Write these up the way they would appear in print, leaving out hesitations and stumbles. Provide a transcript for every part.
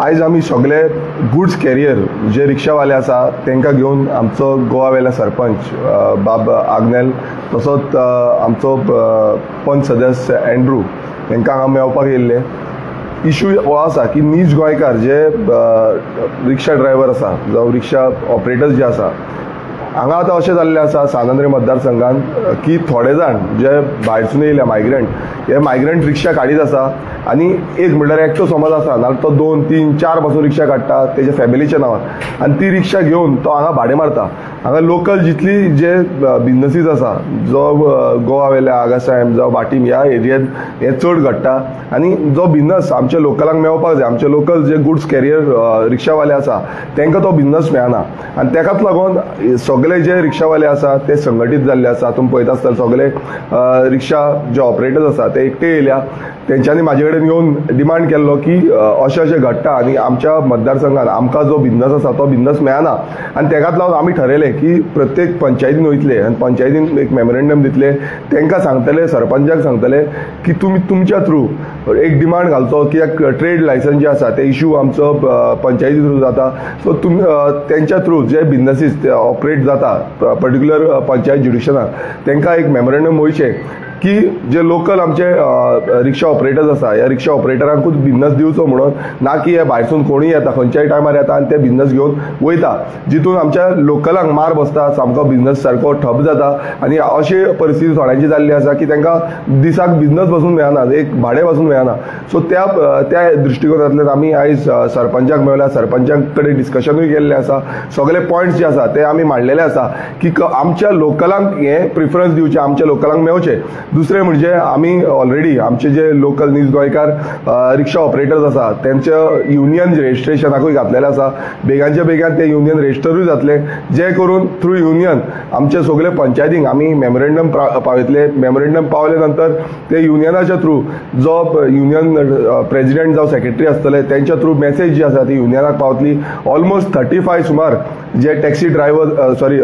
आयज आमी सगळे गुड्स कॅरियर जे रिक्षावाले आसा तांकां घेवन आमचो गोवा वेल्या सरपंच बाब आग्नेल तसोच आमचो पंच सदस्य एंड्रू तांकां हांगा मेळपाक येयल्ले. इशू हो आसा की नीज गोंयकार जे रिक्षा ड्रायव्हर आसा जावं रिक्षा ऑपरेटर्स जे आसा हांगा आतां अशें जाल्लें आसा सान आंद्रे मतदारसंघान की थोडे जाण जे भायरसून येयल्या मायग्रंट हे मायग्रंट रिक्षा काडीत आसा आनी एक म्हणल्यार एकटो समज आसा नाल्यार तो 2, 3, 4 पासून रिक्षा काडटा तेच्या फॅमिलीच्या नांवान आनी ती रिक्षा घेवन तो हांगा भाडें मारता. हांगा लोकल जितली जे बिजनसीस आसा जो गोवा वेल्या आगासायम जावं वाटीम ह्या एरियेंत हें चड घडटा आनी जो बिजनस आमच्या लोकलांक मेळपाक जाय आमचे लोकल जे गुड्स कॅरियर रिक्षावाले आसा तांकां तो बिजनस मेळना आनी ताकाच लागून सगळे जे रिक्षावाले आसा ते संघटीत जाल्ले आसा. तुमी पळयता आसतले सगळे रिक्षा जे ऑपरेटर्स आसा ते एकटे येयल्या तेंच्यांनी म्हाजे कडेन येवन डिमांड केल्लो की अशें अशें घडटा आनी आमच्या मतदारसंघान आमकां जो बिजनस आसा तो बिजनस मेळना आनी तेकाच लागून आमी ठरयलें की प्रत्येक पंचायतीन वयतले आनी पंचायतीन एक मेमोरेंडम दितले, तांकां सांगतले, सरपंचाक सांगतले की तुमी तुमच्या थ्रू एक डिमांड घालचो कित्याक ट्रेड लायसन्स जे आसा ते इशू आमचो पंचायती थ्रू जाता. सो तुमी तेंच्या थ्रू जे बिजनसीस ऑपरेट जाता पर्टिक्युलर पंचायत ज्युडिशनाक तांकां एक मेमोरेंडम वयचें की जे लोकल आमचे रिक्षा ऑपरेटर्स आसा ह्या रिक्षा ऑपरेटरांकूच बिजनस दिवचो म्हणून, ना की हे भायरसून कोणूय येता खंयच्याय टायमार येता आनी ते बिजनस घेवन वयता जितून आमच्या लोकलांक मार बसता, सामको बिजनस सारको ठप जाता आनी अशी परिस्थिती थोड्यांची जाल्ली आसा की तांकां दिसाक बिजनस पासून मेळना, एक भाडें पासून मेळना. सो त्या त्या दृश्टिकोनांतल्यान आमी आयज सरपंचाक मेळ्ळ्या, सरपंचा कडेन डिस्कशनूय केल्लें आसा, सगळे पॉयंट्स जे आसा ते आमी मांडलेले आसा की आमच्या लोकलांक हें प्रिफरन्स दिवचें, आमच्या लोकलांक मेळचें. दुसरें म्हणजे आमी ऑलरेडी आमचे जे लोकल नीज गोंयकार रिक्षा ऑपरेटर्स आसा तेंचे युनियन रजिस्ट्रेशनाकूय घातलेलें आसा. बेगांच्या बेगान ते युनियन रजिस्टरूय जातले जे करून थ्रू युनियन आमचे सगळे पंचायतींक आमी मेमोरेंडम पावयतले. मेमोरेंडम पावले नंतर ते युनियनाच्या थ्रू जो युनियन प्रेजिडेंट जावं सेक्रेटरी आसतले तेंच्या थ्रू मेसेज जी आसा ती युनियनाक पावतली. ऑलमोस्ट 35 सुमार जे taxi driver sorry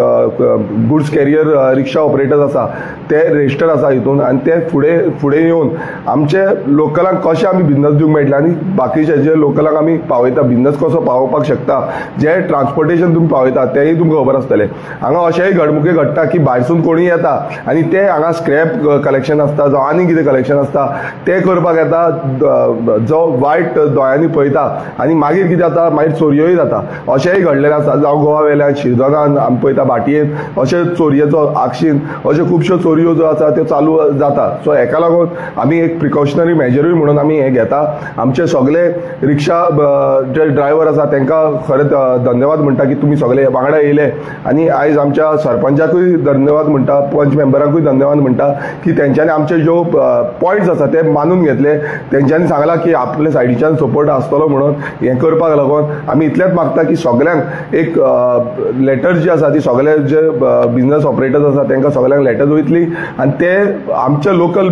goods carrier rickshaw operators आसा ते रजिस्टर आसा हितून आनी ते फुडें फुडें येवन आमचे लोकलांक कशें आमी बिजनस दिवंक मेळटलें आनी बाकीचे जे लोकलांक आमी पावयता बिजनस कसो पावोवपाक शकता, जे ट्रान्सपोर्टेशन तुमी पावयता तेंय तुमकां खबर आसतलें. हांगा अशेंय घडमुके घडटा की भायरसून कोणूय येता आनी ते हांगा स्क्रॅप कलेक्शन आसता जावं आनी कितें कलेक्शन आसता तें करपाक येता, जो वायट दोळ्यांनी पळयता आनी मागीर कितें जाता मागीर चोरयोय जाता. अशेंय घडलेलें आसा जावं गोवा वेल्यान शिरदोनान आमी पळयता भाटयेन अशें चोरयेचो आक्षीन अश्यो खुबश्यो चोरयो ज्यो आसा त्यो चालू जाता. सो हेका लागून आमी एक प्रिकॉशनरी मेजरूय म्हणून आमी हें घेता. आमचे सगळे रिक्षा जे ड्रायव्हर आसा तांकां खरेंच धन्यवाद म्हणटा की तुमी सगळे वांगडा येयले आनी आयज आमच्या सरपंचाकूय धन्यवाद म्हणटा, पंच मेंबरांकूय धन्यवाद म्हणटा की तेंच्यांनी आमचे ज्यो पॉयंट्स आसा ते मानून घेतले, तेंच्यांनी सांगलां की आपले सायडीच्यान सपोर्ट आसतलो म्हणून हें करपाक लागून आमी इतलेंच मागता की सगळ्यांक एक लेटर जी आसा ती सगळे जे बिजनस ऑपरेटर्स आसा तांकां सगळ्यांक लेटर वयतली आनी ते आमच्या लोकल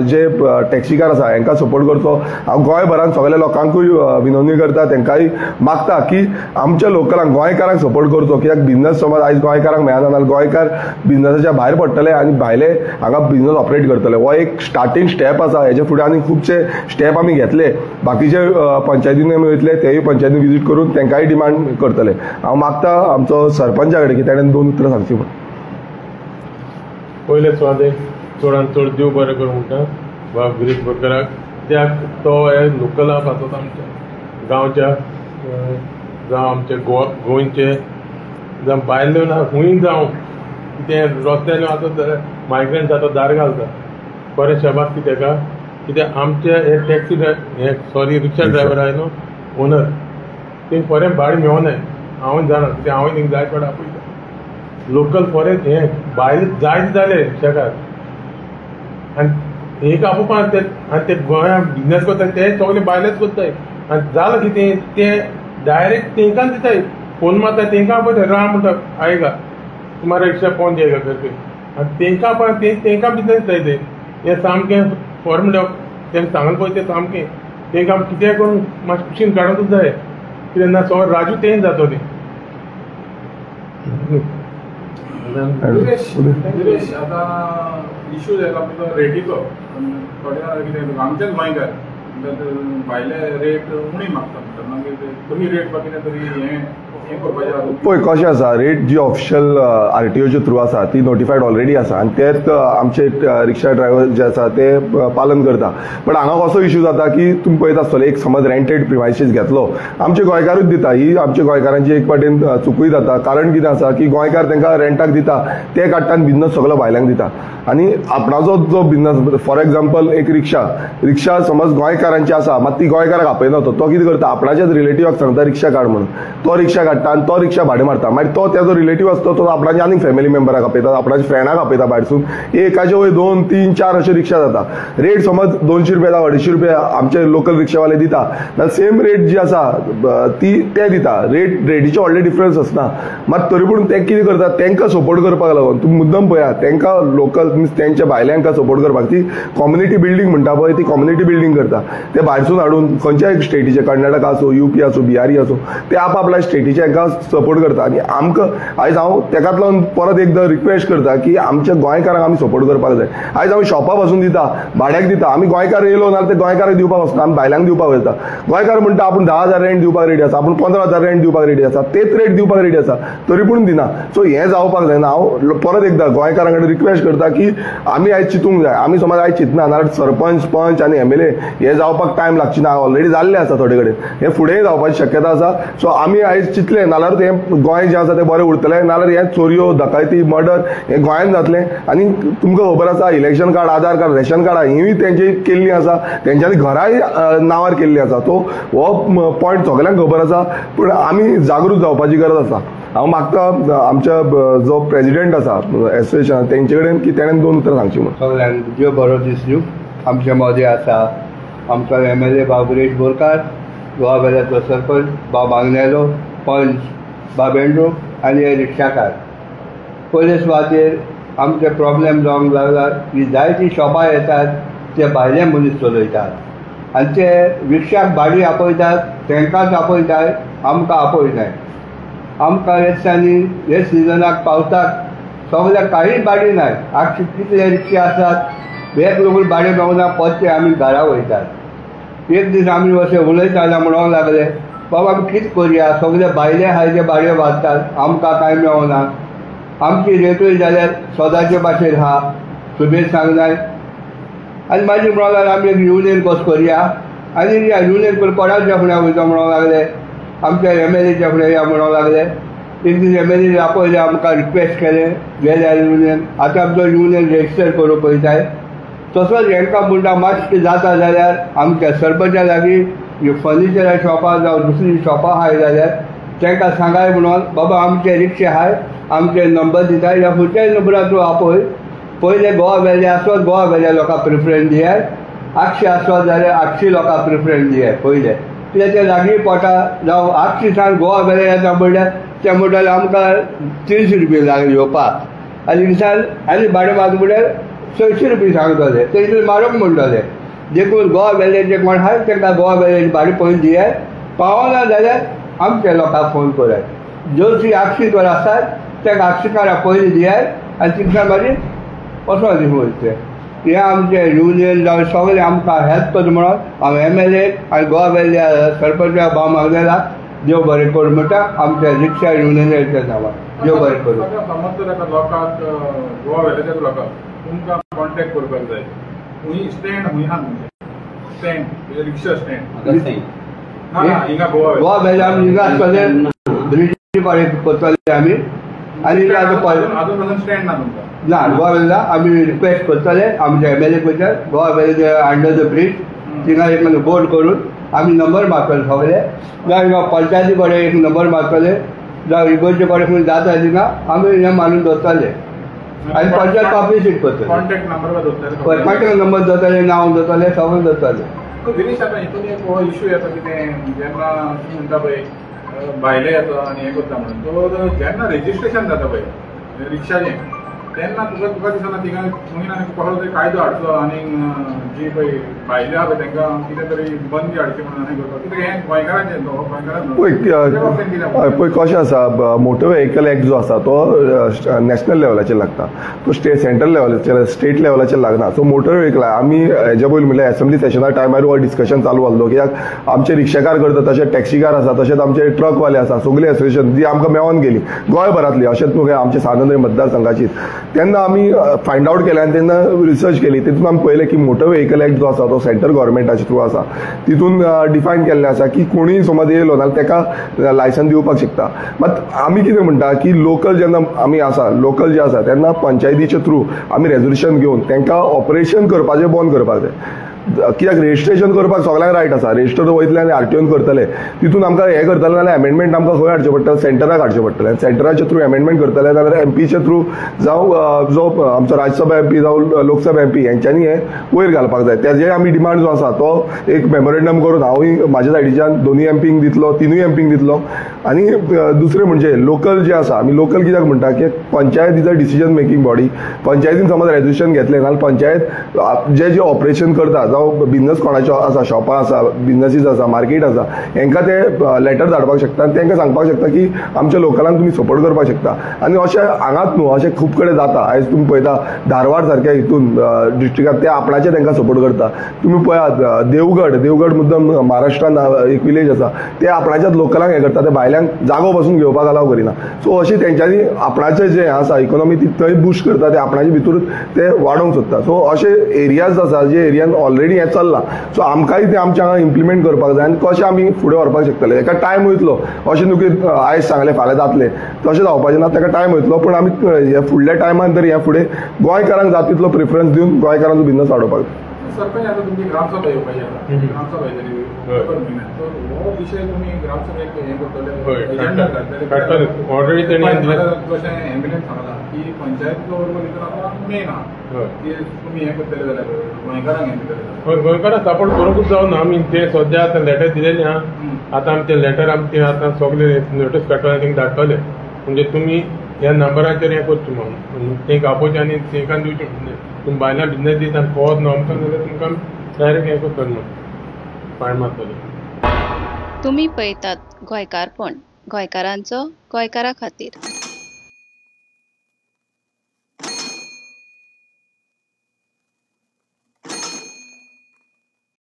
जे टॅक्सीकार आसा हांकां सपोर्ट करचो. हांव गोंयभरान सगळ्या लोकांकूय विनवणी करता, तांकांय मागता की आमच्या लोकलांक गोंयकारांक सपोर्ट करचो कित्याक बिजनस समज आयज गोंयकारांक मेळना जाल्यार गोंयकार बिजनसाच्या भायर पडटले आनी भायले हांगा बिजनस ऑपरेट करतले. हो एक स्टार्टींग स्टेप आसा, हेच्या फुडें आनी खुबशे स्टेप आमी घेतले, बाकीचे पंचायतीन आमी वयतले तेय पंचायतीन विजीट करून तांकांय डिमांड करतले. हांव मागता आमचो सरपंचा कडेन की ताणें 2 उतरां सांगची म्हूण. पयले सुवातेक चडान चड देव बरें करूं म्हणटा बाब गिरीश बोरकराक, त्याक तो हे लोकला पासत आमच्या गांवच्या जावं आमच्या गोवा गोंयचे जावं भायले ना खूंय जावं कितें रस्त्यान वचत जाल्यार मायग्रंट जाता दार घालता. बरें शबास की तेका कित्याक आमचे हे टॅक्सी हे सॉरी रिक्षा ड्रायव्हर आहाय न्हू ओनर ते फोरेन भाडें मेळनाय. हांव जाणा कित्याक हांवें थिंग जाय पडटा आपयता लोकल फोरेन हे भायले जायते जाले रिक्षाकार आनी एक आपोवपा ते आनी ते गोंया बिजनस करता ते सगळे भायलेच करताय आनी जालां कितें ते डायरेक्ट तेंकां दिताय फोन मारता तेंकां आपयता राम म्हणटा आयगा तुम्हारा रिक्षा पहुंच जाएगा करके आनी तेंकां पण तेंकां बिजनस दिताय ते हें सामकें फॉर म्हणल्यार तेंकां सांगलें पळय तें सामकें तेंकां कितेंय करून मातशें कुशीन काडूंकच जाय कित्याक ना सगळो राजू तेंच जातो तें. गिरीश, आतां इशू जाता पळय तो रेटीचो, थोडे कितें आमचेच गोंयकार भायले रेट उणी मागता म्हणटा, मागीर कमी रेट बा कितें तरी हें करपाचें. पळय कशें आसा, रेट जी ऑफिशियल आरटीओच्या थ्रू आसा ती नोटिफायड ऑलरेडी आसा आनी तेच आमचे रिक्षा ड्रायव्हर जे आसा ते पालन करता. बट हांगा कसो इश्यू जाता की तुमी पळयता आसतले, एक समज रेंटेड प्रिमायसीस घेतलो, आमचे गोंयकारूच दिता, ही आमच्या गोंयकारांची एक वाटेन चुकूय जाता. कारण कितें आसा की गोंयकार तांकां रेंटाक दिता, ते काडटा आनी बिजनस सगलो भायल्यांक दिता आनी आपणाचो जो बिजनस, फॉर एग्जाम्पल एक रिक्षा, रिक्षा समज गोंयकारांची आसा, मात ती गोंयकाराक आपयना, तो कितें करता आपणाच्याच रिलेटिवाक सांगता रिक्षा काड म्हणून, तो रिक्षा काडटा आनी तो रिक्षा भाडें मारता. मागीर तो तेजो रिलेटीव आसता तो आपणाच्या आनीक फॅमिली मेंबराक आपयता, आपणाच्या फ्रेंडाक आपयता भायरसून, एकाचे वयर 2, 3, 4 अशे रिक्षा जाता. रेट समज 200 रुपया जावं 250 रुपया आमचे लोकल रिक्षावाले दिता, जाल्यार सेम रेट जी आसा ती ते दिता. रेटीचे व्हडले डिफरन्स आसना, मात तरी पूण ते कितें करता तांकां सपोर्ट करपाक लागून तुमी मुद्दम पळया तांकां लोकल मिन्स तेंच्या भायल्यांक सपोर्ट करपाक ती कम्युनिटी बिल्डींग म्हणटा पळय, ती कम्युनिटी बिल्डींग करता. ते भायरसून हाडून खंयच्याय स्टेटीचे, कर्नाटका आसूं, युपी आसूं, बिहारी आसूं, ते आपआपल्या स्टेटीचे हांकां सपोर्ट करता. आनी आमकां आयज हांव तेकाच लागून परत एकदां रिक्वेस्ट करता की आमच्या गोंयकारांक आमी सपोर्ट करपाक जाय. आयज आमी शॉपा पासून दिता, भाड्याक दिता, आमी गोंयकार येयलो ना ते गोंयकाराक दिवपाक वचना, आमी भायल्यांक दिवपाक वयता. गोंयकार म्हणटा आपूण 10,000 रेंट दिवपाक रेडी आसा, आपूण 15,000 रेंट दिवपाक रेडी आसा, तेच रेट दिवपाक रेडी आसा, तरी पूण दिना. सो हें जावपाक जायना. हांव परत एकदां गोंयकारां कडेन रिक्वेस्ट करता की आमी आयज चिंतूंक जाय. आमी समज आयज चिंतना नाल्यार सरपंच, पंच आनी एमएलए हे जावपाक टायम लागची ना, ऑलरेडी जाल्लें आसा थोडे कडेन, हें फुडेंय जावपाची शक्यता आसा. सो आमी आयज चिंतलें नाल्यार तें गोंय जें आसा तें बरें उरतलें, नाल्यार हें चोरयो, डकायती, मर्डर हें गोंयांत जातलें. आनी तुमकां खबर आसा election card, Aadhaar card, ration कार्डां हींय तेंची केल्लीं आसा, तेंच्यांनी घराय नांवार केल्लीं आसा. सो हो पॉयंट सगल्यांक खबर आसा, पूण आमी जागृत जावपाची गरज आसा. हांव मागता आमच्या जो प्रेजिडेंट आसा एसोसिएशन तेंचे कडेन की तेणें 2 उतरां सांगची म्हणून. सगल्यांक देव बरो दीस दिवं. आमचे मदें आसा आमचो एमएलए बाब गिरीश बोरकार, गोवा वेल्याचो सरपंच बाब आग्नेलो, पंच बाब एंड्रू आनी हे रिक्षाकार. पयले सुवातेर आमचे प्रॉब्लेम जावंक लागला की जायतीं शॉपां येतात ते भायले मनीस चलयतात आनी ते रिक्षाक भाडी आपयतात, तांकांच आपयतात, आमकां आपयनाय. आमकां हे दिसांनी हे सिजनाक पावसाक सगळ्याक कांय भाडी नाय. आक्षी कितले रिक्षा आसात एक लोक भाडें मेळना, परते आमी घरा वयतात. एक दीस आमी अशें उलयताले म्हणूंक लागले, बाबा आमी कितें करुया, सगळे भायले आहाय ते भाडे वाडटात, आमकां कांय मेळना, आमची रेटूय जाल्यार सदांचे भाशेन आहा, सुबेज सांगनाय. आनी मागीर म्हणूंक लागले आमी एक युनियन कसो करुया, आनी युनियन करून कोणाच्या फुड्यां वयता म्हणूंक लागले, आमच्या एमएलएच्या फुडें या म्हणूंक लागले. एक दीस एमएलए आपयले, आमकां रिक्वेस्ट केलें, गेले युनियन. आतां आमचो युनियन रेजिस्टर करूंक पळयताय. तसोच हेंकां म्हणटा मातशें जाता जाल्यार आमच्या सरपंचा लागीं फर्निचरा शॉपां जावं दुसरी शॉपां आहाय जाल्यार तांकां सांगाय म्हणून बाबा आमचे रिक्षे आहाय, आमचे नंबर दिताय, ह्या खंयच्याय नंबरार तूं आपय. पयले गोवा वेले आसत गोवा वेल्या लोकांक प्रिफरन्स दियाय, आगशी आसत जाल्यार आगशी लोकांक प्रिफरन्स दियाय पयले, कित्याक ते लागीं पोटा जावं आगशी सावन गोवा वेले येता म्हणल्यार ते म्हणटाले आमकां 300 रुपया लागले येवपाक, आनी दिसान आनी भाडें मात म्हणल्यार 600 रुपया सांगतले, ते इतले म्हारग म्हणटले. देखून गोवा वेल्याचे कोण आहाय तांकां गोवा वेल्याची भाडें पयलीं दियाय, पावना जाल्यार आमच्या लोकांक फोन कराय. जशी आगशीकार आसात तांकां आगशीकाराक पयलीं दियाय आनी तितल्या मागीर वचोन वयचे. हें आमचें युनियन जावं सगळें आमकां हेल्प करता म्हणून हांव एमएलए आनी गोवा वेल्या सरपंच भाव मागलेला देव बरें करूं म्हणटा आमच्या रिक्षा युनियनाच्या नांवान. देव बरें करूं. समज तर आतां लोकांक गोवा वेल्याच्याच लोकांक तुमकां कॉन्टेक्ट करपाक जाय, खंय स्टँड खंय आहा तुमचें स्टँड, रिक्षा स्टँड? ना हिंगा गोवा गोवा वेल्या आमी हिंगा आसतले, ब्रिजी कडेन करतले आमी. आनी आजून पासून स्टँड ना तुमकां? ना, गोवा वेल्या आमी रिक्वेस्ट करतले आमच्या एमएलए कडच्यान, गोवा वेल्या अंडर the bridge थिंगा एक बोर्ड करून आमी नंबर मारतले सगळे, जावं हिंगा पंचायती कडेन एक नंबर मारतले, जावं इगोर्जे कडेन खंय जाता थिंगा आमी हें मानून दवरतले आनी पंचायत पब्लिसीट करतले. कॉन्टेक्ट नंबर दवरतले, कॉन्टेक्ट नंबर दवरतले, नांव दवरतले, सगळें दवरतले. गिरीश, आतां हितून एक हो इशू येता कितें जेन्ना म्हणटा पळय भायले येता आनी हें करता म्हणून, सो जेन्ना रेजिस्ट्रेशन जाता पळय रिक्षाचें तेन्ना तुका तुका दिसना थिंगा खंय ना कसलो तरी कायदो हाडचो आनी जी पळय भायले आहा पळय तांकां कितें तरी बंदी हाडची म्हणून आनी करपाक कित्याक हें गोंयकारांचें गोंयकारांचें. पळय कशें आसा, मोटर व्हेकल एक्ट जो आसा तो नॅशनल लेवलाचेर लागता, तो स्टेट सेंट्रल लेवलाचेर स्टेट लेवलाचेर लागना. सो मोटर व्हेकल आमी हेज्या पयलीं म्हणल्यार एसेंब्ली सेशना टायमार हो डिस्कशन चालू आसलो कित्याक आमचे रिक्षाकार करता तशें टॅक्सीकार आसा तशेंच आमचे ट्रकवाले आसा, सगळी एसोसिएशन जी आमकां मेळोन गेली गोंयभरांतली अशेंच न्हू आमच्या सांत मतदारसंघाची. तेन्ना आमी फायंड आवट केलें आनी तेन्ना रिसर्च केली, तितून आमी पळयलें की मोटर व्हेकल एक्ट जो आसा तो सेंट्रल गव्हर्मेंटाचे थ्रू आसा, तितून डिफायन केल्लें आसा की कोणूय समज येयलो नाल्यार ताका लायसन दिवपाक शकता. मात आमी कितें म्हणटा की लोकल जेन्ना आमी आसा लोकल जे आसा तेन्ना पंचायतीचे थ्रू आमी रेजोल्युशन घेवन तांकां ऑपरेशन करपाचें बंद करपाक जाय. कित्याक रजिस्ट्रेशन करपाक सगळ्यांक रायट आसा, रजिस्टर वयतले आनी आरटीओन करतले, तितून आमकां हें करतले जाल्यार एमेंडमेंट आमकां खंय हाडचें पडटलें, सेंटराक हाडचें पडटलें. आनी सेंटराचे थ्रू एमेंडमेंट करतले जाल्यार एमपीचे थ्रू जावं जो आमचो राज्यसभा एमपी जावं लोकसभा एमपी हेंच्यांनी हें वयर घालपाक जाय. तेजे आमी डिमांड जो आसा तो एक मेमोरेंडम करून हांवूय म्हाज्या सायडीच्यान दोनूय एमपींक दितलो, तिनूय एमपींक दितलो. आनी दुसरें म्हणजे लोकल जे आसा, आमी लोकल कित्याक म्हणटा की panchayat is a decision making body. पंचायतीन समज रेजोल्युशन घेतलें जाल्यार पंचायत जे जे ऑपरेशन करता जावं बिजनस कोणाचो आसा, शॉपां आसा, बिजनसीस आसा, मार्केट आसा, हेंकां ते लेटर धाडपाक शकता आनी तांकां सांगपाक शकता की आमच्या लोकलांक तुमी सपोर्ट करपाक शकता. आनी अशें हांगाच न्हू, अशें खूब कडेन जाता. आयज तुमी पळयता धारवाड सारक्या हितून डिस्ट्रिक्टात ते आपणाचे तांकां सपोर्ट करता. तुमी पळयात देवगड, देवगड मुद्दम महाराष्ट्रान एक विलेज आसा, ते आपणाच्याच लोकलांक हें करता, ते भायल्यांक जागो बसून घेवपाक अलाव करिना. सो अशें तेंच्यांनी आपणाचें जें आसा इकोनॉमी ती थंय बुस्ट करता, ते आपणाचे भितर ते वाडोवंक सोदता. सो अशे एरियाज आसा जे एरियान ऑलरेडी हें चल्लां. सो आमकांय तें आमच्या हांगा इम्प्लिमेंट करपाक जाय आनी कशें आमी फुडें व्हरपाक शकतले. ताका टायम वयतलो, अशें न्हू की आयज सांगलें फाल्यां जातलें, तशें जावपाचें ना, ताका टायम वयतलो. पूण आमी हे फुडल्या टायमान तरी ह्या फुडें गोंयकारांक जाता तितलो प्रिफरन्स दिवन गोंयकारांचो बिजनस वाडोवपाक जाय. सरपंच आतां तुमची ग्रामसभा येवपाची आसा, ग्रामसभा येतली ऑक्टोबर म्हयन्यात, तर हो विशय तुमी ग्रामसभेक हें करतले, ऑलरेडी जशें एमएलएन सांगलां की पंचायत भितर आतां मेन आहा की तुमी हें करतले जाल्यार गोंयकारांक हें दितले जाल्यार गोंयकारांक सपोर्ट करूंकूच जावना. आमी ते सद्या आतां लेटर दिलेलें आहा, आतां आमचे लेटर आमचे आतां सगळे नोटीस काडटले तांकां धाडटले, म्हणजे तुमी ह्या नंबराचेर हें करचें म्हणून तांकां आपोवचें आनी तांकां दिवचें. तुमी भायल्यान बिजनेस दिता आनी कळत न्हू आमकां जाल्यार तुमकां डायरेक्ट हें करतले म्हणून फायन मारतले. तुमी पळयतात गोंयकारपण, गोंयकारांचो गोंयकारा खातीर.